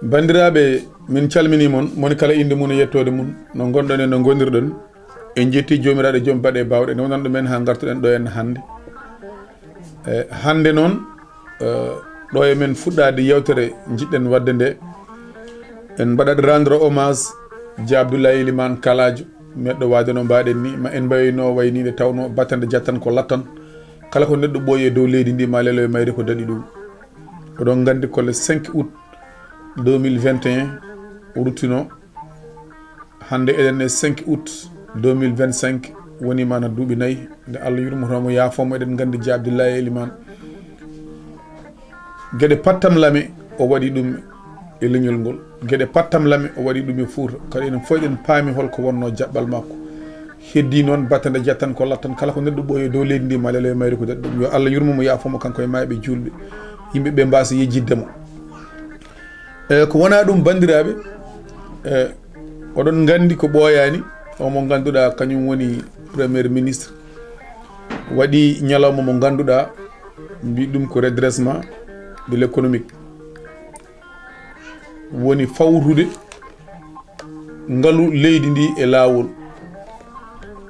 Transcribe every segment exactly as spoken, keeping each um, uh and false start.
Banndiraaɓe, min calminii mon, moni kala innde mum e yettoode mum, no ngonɗon e no ngonirɗon. En njettii Joomiraaɗo Joom baɗe baawɗe, nde wonanɗo men haa ngartuɗen ɗo en hannde. E, hannde noon, e, ɗo e men fuɗɗaade yewtere njiɗɗen waɗde nde, en mbaɗat rendre hommage Dia Abdoulaye Elimane Kalajo, meɗɗo waade no mbaɗen ni, ma en mbayi no wayi ni nde tawno battande jattan ko lattan. Kala ko neɗɗo ɓooyi e dow leydi ndi ma lelo e mayri ko daɗi ɗum. Oɗon nganndi ko le cinq août deux mille vingt et un o ruttino. Hannde eɗen e cinq août deux mille vingt-cinq, woni mana duuɓi nayi nde Allah yurmoto mo, yaafo mo. Eɗen nganndi Dia Abdoulaye Elimane. Geɗe pattam lame o waɗi ɗum e leñol ngol. Geɗe pattam lame o waɗi ɗum e Fuuta. Kadi enen fof eɗen paami holko wonno jaɓɓal makko. Heddi noon battande jattan ko lattan, kala ko neɗɗo ɓooyi e dow leydi ndi ma lelo e mayri ko daɗi ɗum. Yo Allah yurmo mo, yaafo mo kanko e maayɓe juulɓe. Yimɓe ɓe mbasa yejjitde mo. E, ko wona ɗum, banndiraaɓe, e, oɗon nganndi ko ɓooyaani, o mo ngannduɗaa kañum woni premier ministre, waɗi ñalawma mo ngannduɗaa, mbi ɗum ko redressement de l'économique, woni fawrude ngalu leydi ndi e laawol.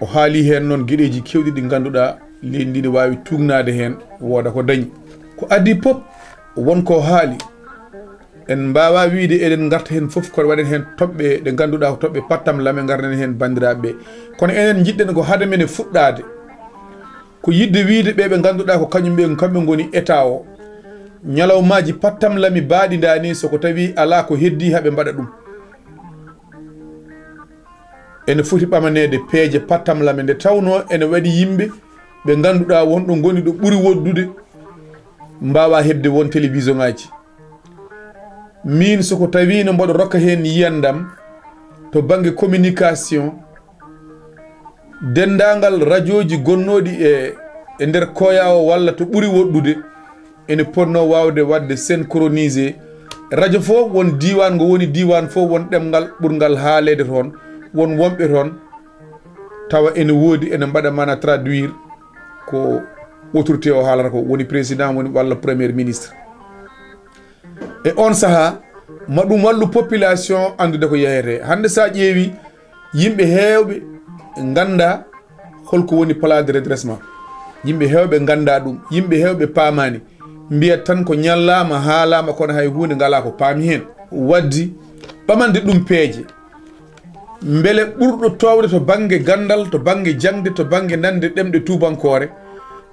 O haali heen noon geɗeeji keewɗi ɗi ngannduɗaa leydi ndi ne waawi tuugnaade heen, wooda ko dañi. Ko adii pop, won ko haali. En mbaawaa wiyde eɗen ngarta heen fof, kono waɗen heen toɓɓe ɗe ngannduɗaa ko toɓɓe pattam lame, ngarnen heen banndiraaɓe ɓe. Kono enen njiɗɗen ko hade men e fuɗɗaade, ko yiɗde wiyde ɓe ɓe ngannduɗaa ko kañum ɓe, kamɓe ngoni État o. Ñalawmaaji pattam lami baaɗi ndaa ni, so ko tawi alaa ko heddi, haɓe mbaɗa ɗum. Ene foti ɓamaneede peeje pattam lame, nde tawnoo ene waɗi yimɓe ɓe ngannduɗaa won ɗo ngoni, ɗo ɓuri woɗɗude, mbaawaa heɓde won télévision ŋaaji. Miin, so ko tawiino mboɗo rokka heen yiyandam to bannge communication, denndaangal rajooji gonnooɗi e, e nder koya o walla to ɓuri woɗɗude, ene potnoo waawde waɗde synchronisé. Rajo fof won diiwaan, ngo woni diiwaan fof won ɗemngal ɓurngal haaleede toon, won wonɓe toon tawa ene woodi, ene mbaɗa mana traduire ko autorité o haalata ko, woni président, woni walla premier ministre. E on sahaa, ma ɗum wallu population anndude ko yehete. Hannde so a ƴeewi, yimɓe heewɓe ngannda holko woni plan de redressement. Yimɓe heewɓe ngannda ɗum. Yimɓe heewɓe paamaani. Mbiyat tan ko ñallaama, haalaama, kono hay huunde ngalaa ko paami heen. Waddi ɓamande ɗum peeje. Mbele ɓurɗo toowde to bannge ganndal, to bannge jaŋde, to bannge nande ɗemɗe tuubankoore,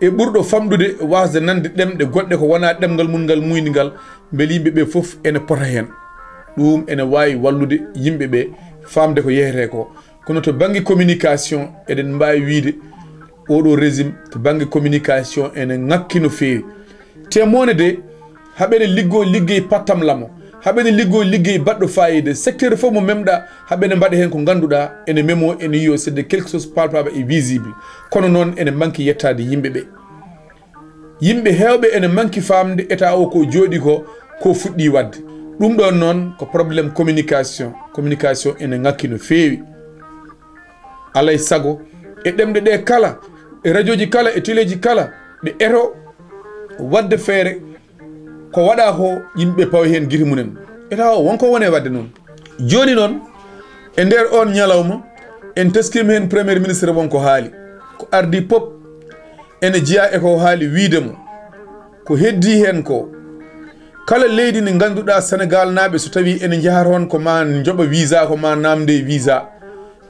e ɓurɗo famɗude waasde nande ɗemɗe goɗɗe ko wonaa ɗemngal mum ngal muuyndi ngal, mbele yimɓe ɓe fof ene pota heen. Ɗum ene waawi wallude yimɓe ɓe faamde ko yehete ko. Kono to bannge communication, eɗen mbaawi wiyde oɗo régime to bannge communication ene ŋakki no feewi. Te mone de, haɓene liggoo liggey pattam lamo, haɓene liggoo liggey baɗɗo faayiida, secteur fof mo memɗa, haɓene mbaɗa heen ko ngannduɗaa ene memoo, ene yiyoo, c'est de quelque chose palpable et visible. Kono noon ene manki yettaade yimɓe ɓe. Yimɓe heewɓe ene manki faamde état o ko jooɗi ko, ko fuɗɗi waɗde. Ɗum ɗoon noon ko problème communication. Communication ene ŋakki no feewi. Alay sago, e ɗemɗe ɗe kala, e rajooji kala, e teleeji kala, ɓe eto waɗde feere ko waɗa ko yimɓe pawa heen gite mumen. État o won ko wone waɗde noon. Jooni noon, e nder on ñalawma, en teskiima heen premier ministre won ko haali. Ko ardi pop ene jeyaa e ko haali wiyde mo. Ko heddi heen ko, kala leydi ndi ngannduɗaa Senegal naaɓe so tawi ene njaha toon ko ma njoɓa visa, ko ma naamde visa.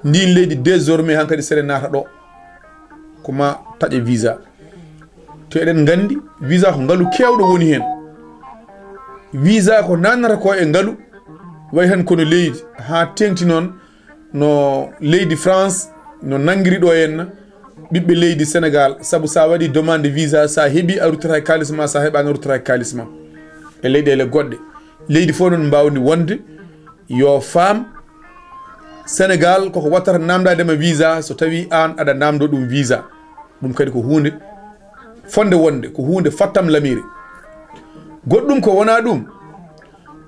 Ndin leydi désormais hankadi sere naata ɗo, ko ma taƴa visa. Te eɗen nganndi visa ko ngalu keewɗo woni heen. Visa ko nannata ko e ngalu, way tan kono leydi, haa teeŋti noon no leydi France, no nanngiri ɗo henna ɓiɓɓe leydi Senegal. Sabu sa waɗi demande visa, sa heɓi a ruttata e kaalis ma, sa heɓaani a ruttata e kaalis ma. E leyɗeele goɗɗe, leydi fof noon mbawdi wonde yo faam Senegal koko wattata namdade ma visa, so tawi an aɗa namdo ɗum visa. Ɗum kadi ko huunde fonde wonde, ko huunde fattam lamire. Goɗɗum ko wona ɗum,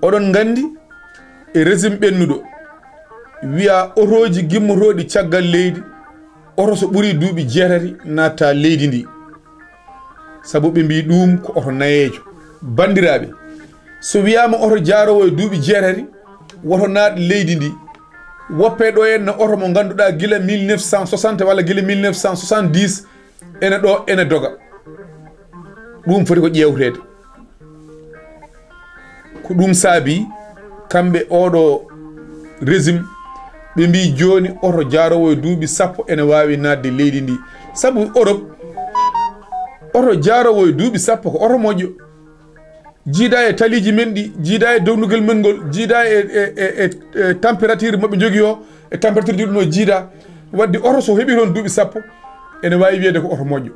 oɗon nganndi e régime ɓennuɗo, wiya otoji gimmotoɗi caggal leydi, oto so ɓuri duuɓi jeetati natta leydi ndi. Sabu ɓe mbi ɗum ko oto nayeejo. Banndiraaɓe, so wiyaama oto jaaroowo e duuɓi jeetati, woto naat leydi ndi. Woppee ɗo en no oto mo ngannduɗaa gila mille neuf cent soixante walla gila mille neuf cent soixante-dix, ene ɗo, ene doga. Ɗum foti ko ƴeewteede. Ko ɗum saabi kamɓe oɗo régime, ɓe mbi jooni oto jaaroowo e duuɓi sappo ene waawi naatde leydi ndi. Sabu Europe, oto jaaroowo e duuɓi sappo ko oto moƴƴo. Jiida e taliiji men ɗi, jiida e dognugol men ngol, jiida e, e, e, e, e température mo ɓe njogii o, e température ji ɗum o jiida. Wadde oto so heɓii toon duuɓi sappo, ene waawi wiyeede ko oto moƴƴo.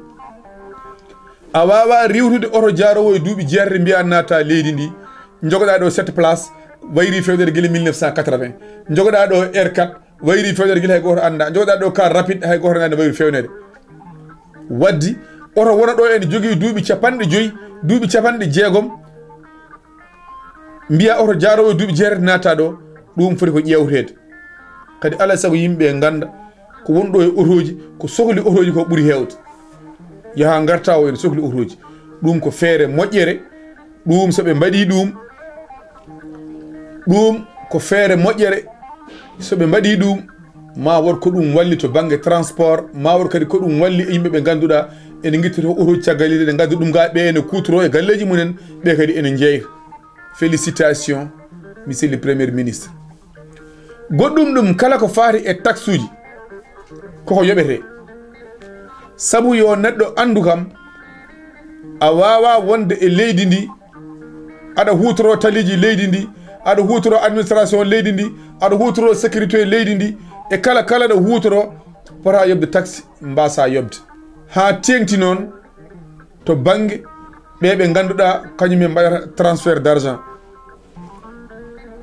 A waawaa riiwtude oto jaaroowo e duuɓi jeetati mbiyaa naata leydi ndi, njogoɗaa ɗo sept place, wayri fewnere gila mille neuf cent quatre-vingts. Njogoɗaa ɗo R quatre, wayri fewnere gila hay gooto anndaa. Njogoɗaa ɗo car rapide, hay gooto anndaa ne wayri fewnere. Waddi, oto wona ɗo ene jogii duuɓi capanɗe joyi, duuɓi capanɗe jeegom, mbiyaa oto jaaroowo e duuɓi jeetati naata ɗo, ɗum foti ko ƴeewteede. Kadi alaa e sago yimɓe ɓe ngannda ko woni ɗo e otooji, ko sohli otooji ko ɓuri heewde. Yaha ngarta o ene sohli otooji. Ɗum ko feere moƴƴere, ɗum so ɓe mbaɗii ɗum, ɗum ko feere moƴƴere, so ɓe mbaɗii ɗum, ma wot ko ɗum walli to bannge transport, ma wot kadi ko ɗum walli e yimɓe ɓe ngannduɗaa ene ngittito otooji caggal leydi, ene ngadda ɗum ga ɓe ene kuutoroo e galleeji mumen, ɓe kadi ene njeeyta. Félicitations, Monsieur le Premier Ministre. Goɗɗum ɗum kala ko faati e taxuji, koko yoɓetee. Sabu yo neɗɗo anndu kam, a waawaa wonde e leydi ndi, aɗa huutoroo taliiji leydi ndi, aɗa huutoroo administration leydi ndi, aɗa huutoroo sécurité leydi ndi, e kala, kala ɗo huutoroo, pota yoɓde taxe, mbaasaa yoɓde. Haa teeŋti noon to bannge ɓe ɓe ngannduɗaa kañum en mbaɗata transfert d'argent.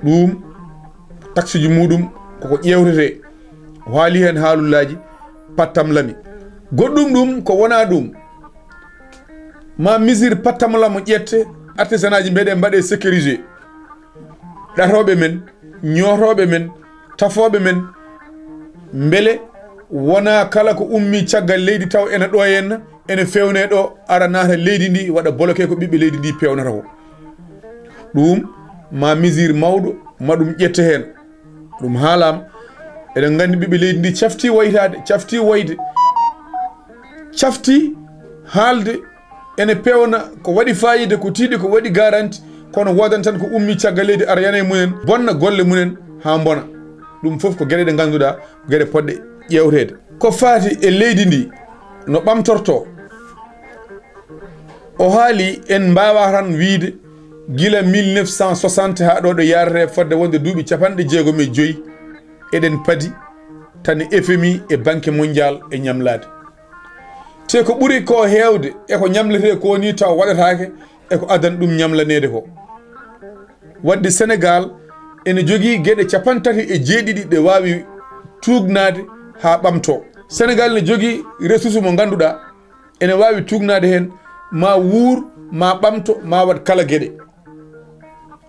Ɗum taxeji muɗum koko ƴeewtetee. O haali heen haalullaaji pattamlami. Goɗɗum ɗum ko wonaa ɗum. Ma mesure pattamlamo ƴette, artisanaaji mbeɗe mbaɗe sécurisé. Ɗatooɓe men, ñootooɓe men, tafooɓe men, mbele wonaa kala ko ummii caggal leydi taw ene ɗo henna, ene feewnee ɗo, ara naata leydi ndi, waɗa bloqué ko ɓiɓɓe leydi ndi peewnata ko. Ɗum ma mesure mawɗo, ma ɗum ƴette heen. Ɗum haalaama, eɗen nganndi ɓiɓɓe leydi ndi caftii waytaade, caftii wayde, caftii haalde, ene peewna ko waɗi faayiida, ko tiiɗi, ko waɗi garanti, kono woodani tan ko ummii caggal leydi ara yana e mumen, bonna golle mumen haa mbona. Ɗum fof ko geɗe ɗe ngannduɗaa, ko geɗe poɗɗe ƴeewteede. Ko faati e leydi ndi, no ɓamtortoo. O haali en mbaawaa tan wiyde gila mille neuf cent soixante haa ɗo ɗo yaarete fodde wonde duuɓi capanɗe jeegom e joyi, eɗen padi tan e F M I e Banque Mondiale e ñamlaade. Te ko ɓuri ko heewde e ko ñamletee ko ni taw waɗataake e ko addan ɗum ñamlaneede ko. Wadde Senegaal ene jogii geɗe capanɗe tati e jeeɗiɗi ɗe waawi tuugnaade haa ɓamtoo. Senegaal ene jogii ressource mo ngannduɗaa ene waawi tuugnaade heen, ma wuur, ma ɓamto, ma waɗ kala geɗe.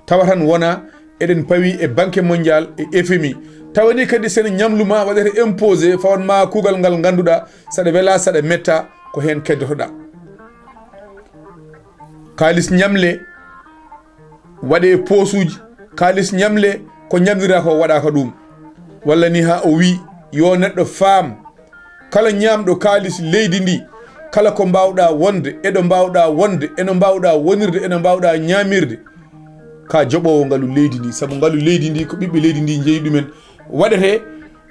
Tawa tan wonaa eɗen pawi e Banque Mondiale e F M I. Tawa ni kadi sen ñamlu ma waɗete imposé, fawan ma kuugal ngal ngannduɗaa saɗa wela, saɗa metta, ko heen keddotoɗaa. Kaalis ñamle waɗe e poosuuji, kaalis ñamle ko ñamlira ko waɗaaka ɗum. Walla ni haa o wi yo neɗɗo faam, kala ñaamɗo kaalis leydi ndi, kala ko mbaawɗaa wonde, e ɗo mbaawɗaa wonde, e no mbaawɗaa wonirde, e no mbaawɗaa ñaamirde, ka joɓoowo ngalu leydi ndi. Sabu ngalu leydi ndi ko ɓiɓɓe leydi ndi njeyi ɗumen. Waɗete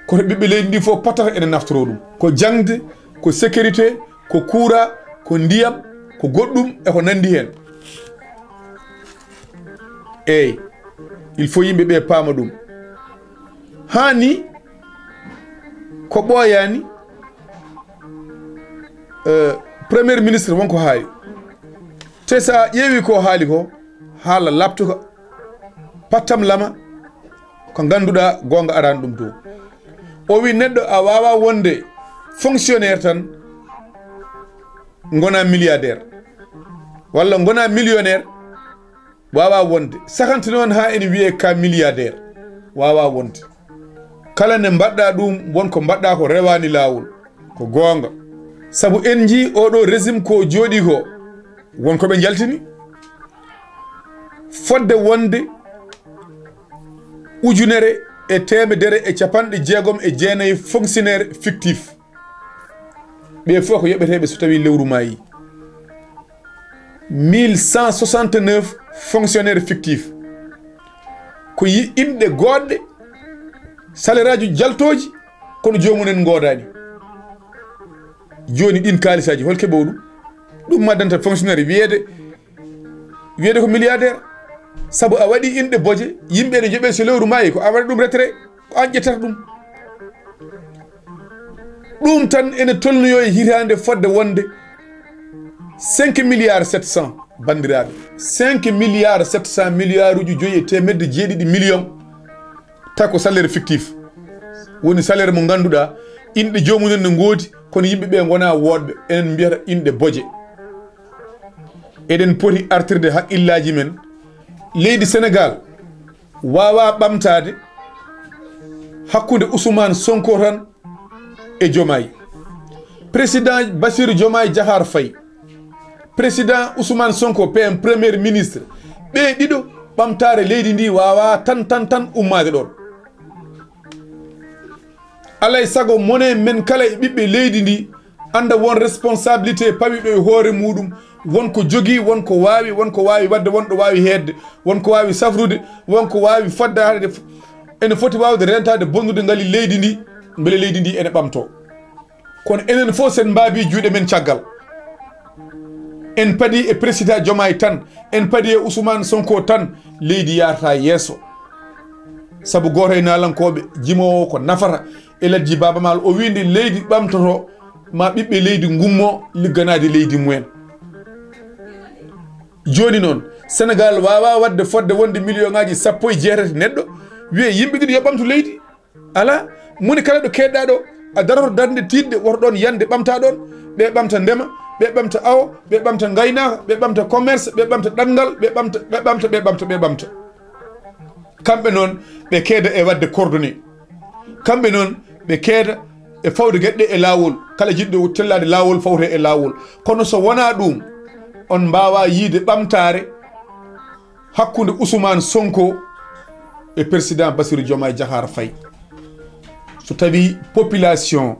ko to ɓiɓɓe leydi ndi fof potata ene naftoro ɗum. Ko jaŋde, ko sécurité, ko courant, ko ndiyam, ko goɗɗum e ko nanndi heen. Eey, il faut yimɓe ɓe paama ɗum. Haa ni ko ɓooyaani, eh, Premier Ministre won ko haali. Te so a ƴeewi ko haali ko, haala laaɓtuka, pattam lama, ko ngannduɗaa goonga arani ɗum to. O wi neɗɗo a waawaa wonde fonctionnaire tan, ngona milliardaire. Walla ngona millionnaire, waawaa wonde. Sakante noon haa ene wiyee ka milliardaire. Waawaa wonde. Kala ne mbaɗɗaa ɗum, won ko mbaɗɗaa ko rewaani laawol. Ko goonga. Sabu en njii oɗo régime ko jooɗii ko, won ko ɓe njaltini. Fodde wonde ujunere e teemedere e capanɗe jeegom e jeenayi fonctionnaire fictif. Ɓe fof ko yoɓeteeɓe so tawii lewru maayi. Mille cent soixante-neuf fonctionnaire fictif. Ko yi-, inɗe goodɗe, salaire aji jaltooji, kono joomumen ngoodaani. Jooni ɗin kaalisaaji, hol keɓoowo ɗum? Ɗum addanta fonctionnaire wiyeede, wiyeede ko milliardaire. Sabu a waɗi inɗe boje, yimɓe ene njoɓee so lewru maayi, ko a waɗa ɗum retrait, ko an ƴettata ɗum. Ɗum tan ene tolnoyoo e hitaande fodde wonde cinq milliards sept cents, banndiraaɓe. Cinq milliards sept cents, milliards uji joyi e teemedde jeeɗiɗi million. Tawi ko salaire fictif. Woni salaire mo ngannduɗaa, inɗe joomumen ne ngoodi, kono yimɓe ɓe ngonaa woɗɓe. Enen mbiyata inɗe boje. Eɗen poti artirde haqqillaaji men. Leydi Senegaal waawaa ɓamtaade hakkunde Ousmane Sonko tan e Diomaye. Président Bassirou Diomaye Diakhar Faye, président Ousmane Sonko, P M, premier ministre, ɓe ɗiɗo, ɓamtaare leydi ndi waawaa tan, tan, tan ummaade ɗoon. Alay sago, mone men kala e ɓiɓɓe leydi ndi annda won responsabilité pawiɗo e hoore muuɗum, won ko jogii, won ko waawi, won ko waawi waɗde, won ɗo waawi heedde, won ko waawi safrude, won ko waawi foddaade. Ene foti waawde rentaade bonnude ngali leydi ndi, mbele leydi ndi ene ɓamtoo. Kono enen fof sen mbaabii juuɗe men caggal. En padi e président Diomaye tan, en padi e Ousmane Sonko tan, leydi yaarata yeeso. Sabu gooto e naalankooɓe, jimoowo ko nafata e ladji Baaba Maal, o wii nde leydi ɓamtotoo, ma ɓiɓɓe leydi ngummoo ligganaade leydi mumen. Jooni noon, Senegaal waawaa waɗde fodde wonde miliyoŋaaji sappo e jeetati neɗɗo, wiyee yimɓe ɗiɗo yo ɓamtu leydi. Alaa, moni kala ɗo keedɗaa ɗo, a daroto darnde tiiɗde, woto ɗoon yande ɓamta ɗoon, ɓe ɓamta ndema, ɓe ɓamta awo, ɓe ɓamta ngaynaaka, ɓe ɓamta commerce, ɓe ɓamta ɗanngal, ɓe ɓamta, ɓe ɓamta, ɓe ɓamta, ɓe ɓamta. Kamɓe noon, ɓe keeda e waɗde coordonné. Kamɓe noon, ɓe keeda e fawde geɗe ɗe e laawol. Kala jiɗɗo tellaade laawol, fawte e laawol. Kono so wonaa ɗum, on mbaawaa yiyde ɓamtaare hakkunde Ousmane Sonko e président Bassirou Diomaye Diakhar Faye. So tawii population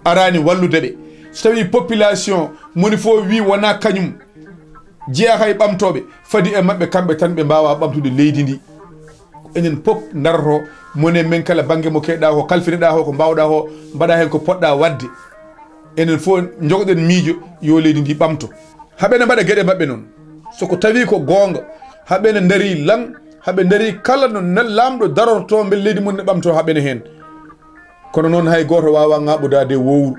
araani wallude ɓe, so tawii population moni fof wii wonaa kañum jeyaa hay ɓamtooɓe, fadi e maɓɓe kamɓe tan ɓe mbaawaa ɓamtude leydi ndi. Ko enen pop ndaroto, mone men kala bannge mo keɗɗaa ko, kalfineɗaa ko, ko mbaawɗaa ko, mbaɗaa heen ko poɗɗaa waɗde. Enen fof njogoɗen miijo yo leydi ndi ɓamto. Haɓe ne mbaɗa geɗe maɓɓe noon. So ko tawi ko goonga, haɓe ne ndarii lan, haɓe ndarii kala no ne laamɗo darorto mbele leydi mum ne ɓamto haɓe ne heen. Kono noon hay gooto waawaa ŋaaɓudaade e wowru.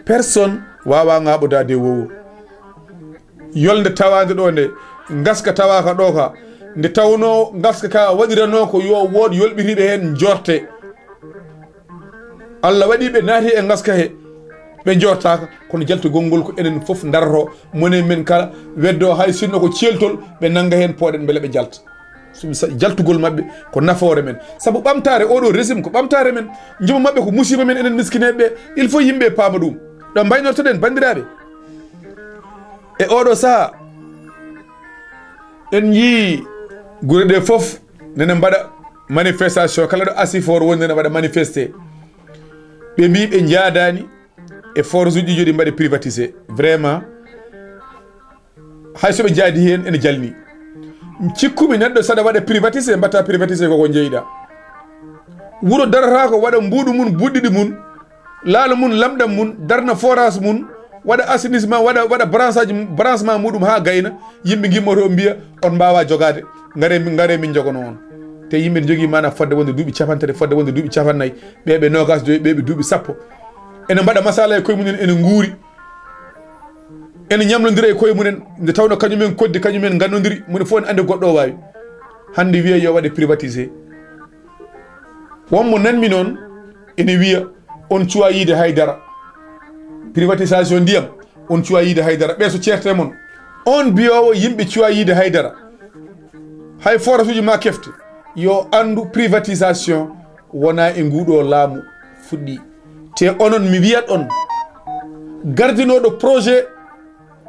Personne waawaa ŋaaɓudaade e wowru. Yolnde tawaande ɗo nde, ngaska tawaaka ɗo ka, nde tawnoo ngaska ka waɗiranoo ko yo wood yolɓitiiɓe heen njorte. Allah waɗi ɓe naati e ngaska he, ɓe njortaaka, kono jaltugol ngol ko enen fof ndarotoo, mone men kala weddoo hay sinno ko ceeltol, ɓe nannga heen pooɗen mbele ɓe njalta. Sabu sa-, jaltugol maɓɓe ko nafoore men. Sabu ɓamtaare oo ɗoo régime ko ɓamtaare men. Njuuma maɓɓe ko musiiba men enen miskineeɓe ɓe. Il faut yimɓe paama ɗum. Ɗo mbaynortoɗen, banndiraaɓe. E oo ɗoo sahaa, en njiyii gure ɗee fof nene mbaɗa manifestation, kala ɗo asifor woni nene waɗa manifesté. Ɓe mbii ɓe njaadaani e forage uji ɗi mbaɗi privatisé. Vraiment, hay so ɓe njaadi heen ene jalni. Cikkumi neɗɗo saɗa waɗa privatisé, mbatta privatisé koko njeyɗa. Wuro darata ko waɗa mbuuɗu mum, buɗɗiɗi mum, laalo mum, lamɗam mum, darna forage mum, waɗa assainissement, waɗa, waɗa branchage, branchement muɗum haa gayna, yimɓe ngimmoto mbiya on mbaawa jogaade, ngare, ngare min njogano on. Te yimɓe ne njogii maana fodde wonde duuɓi capantati, fodde wonde duuɓi capannayyi, ɓe ɓe noogas joyi, ɓe ɓe duuɓi sappo. Ene mbaɗa masala e koye mumen, ene nguuri. Ene ñamlondira e koye mumen, nde tawno kañumen koddi, kañumen ngannondiri, moni fof ne anndi goɗɗo o waawi. Hannde wiya yo waɗe privatisé. Won mo nanmi noon, ene wiya on cuwa yiide hay dara. Privatisation ndiyam, on cuwa yiide hay dara. Ɓe so ceerte mon. On biyowo yimɓe cuwa yiide hay dara. Hay forage uji ma kefte, yo anndu privatisation wona e nguɗo laamu fuɗɗi. Te onon mi wiyat on, gardinoɗo projet,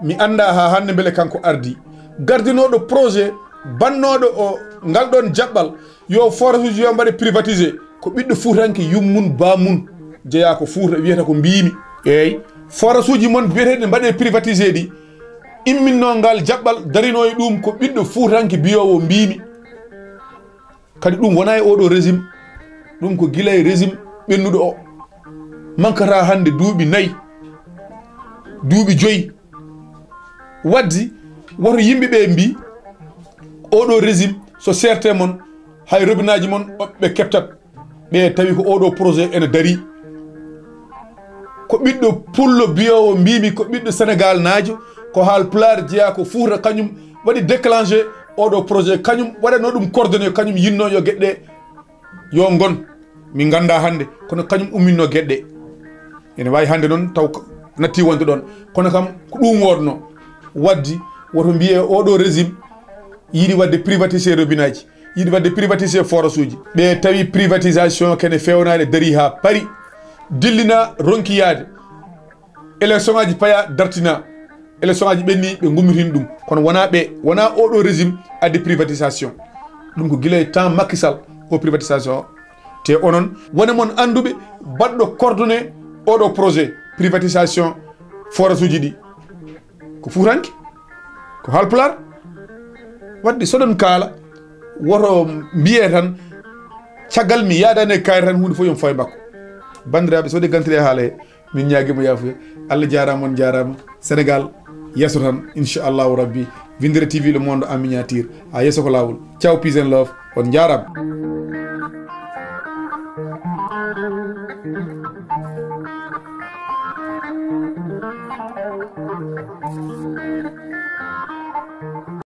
mi annda ha hannde mbele kanko ardi. Gardinooɗo projet, bannooɗo o ngal ɗoon jaɓɓal, yo forage uji yo mbaɗe privatisé, ko ɓiɗɗo fuutanke yummun baamun jeyaa ko fuuta, wiyata ko mbiimi. Eeyi, forage uji mon biyeteeɗi mbaɗe privatisé ɗi, imminnoo ngal jaɓɓal, darinoo e ɗum ko ɓiɗɗo fuutanke biyoowo mbiimi. Kadi ɗum wonaa e oɗo régime, ɗum ko gila e régime ɓennuɗo o. Mankata hannde duuɓi nayi, duuɓi joyi. Waddi woto yimɓe ɓe mbi oɗo régime so seerte mon, hay robinaaji mon ɓe keɓtat. Ɓe tawi ko oɗo projet ene darii. Ko ɓiɗɗo pullo biyoowo mbiimi ko ɓiɗɗo Senegal naajo, ko haal pulaar jeyaa ko Fuuta, kañum waɗi déclenché oɗo projet, kañum waɗatnoo ɗum coordonné, kañum yinnoo yo geɗe ɗe yo ngon. Min nganndaa hannde, kono kañum umminnoo geɗe ɗe. Ene waawi hannde noon taw ko natti wonde ɗoon. Kono kam ko ɗum woodnoo. Waddi woto mbiyee oɗo régime yiɗi waɗde privatisé robinaaji, yiɗi waɗde privatisé forage uji. Ɓe tawi privatisation kene feewnaade darii haa pari. Dillina ronki yaade. Élection ngaji paya dartina. Élection ngaji ɓenni ɓe ngummitin ɗum. Kono wonaa ɓe, wonaa oɗo régime addi privatisation. Ɗum ko gila e temps Macky Sall o privatisation o. Te onon, wone mon annduɓe baɗɗo coordonné oɗo projet privatisation forage uji ɗi. Ko fuutanke, ko haalpulaar. Wadde soɗon kaala, woto mbiyee tan, caggal mi yaadani e kaari tan, huunde fof yon fawi makko. Banndiraaɓe, so waɗi gantiri e haala he, min ñaagii mo yaafuya. Allah jaaraama, on jaaraama. Sénégal, yeeso tan, inchallahu rabbi. Vindere T V, le monde en miniature. Ha yeeso ko laawol. Ciao, peace and love. On njaaraama.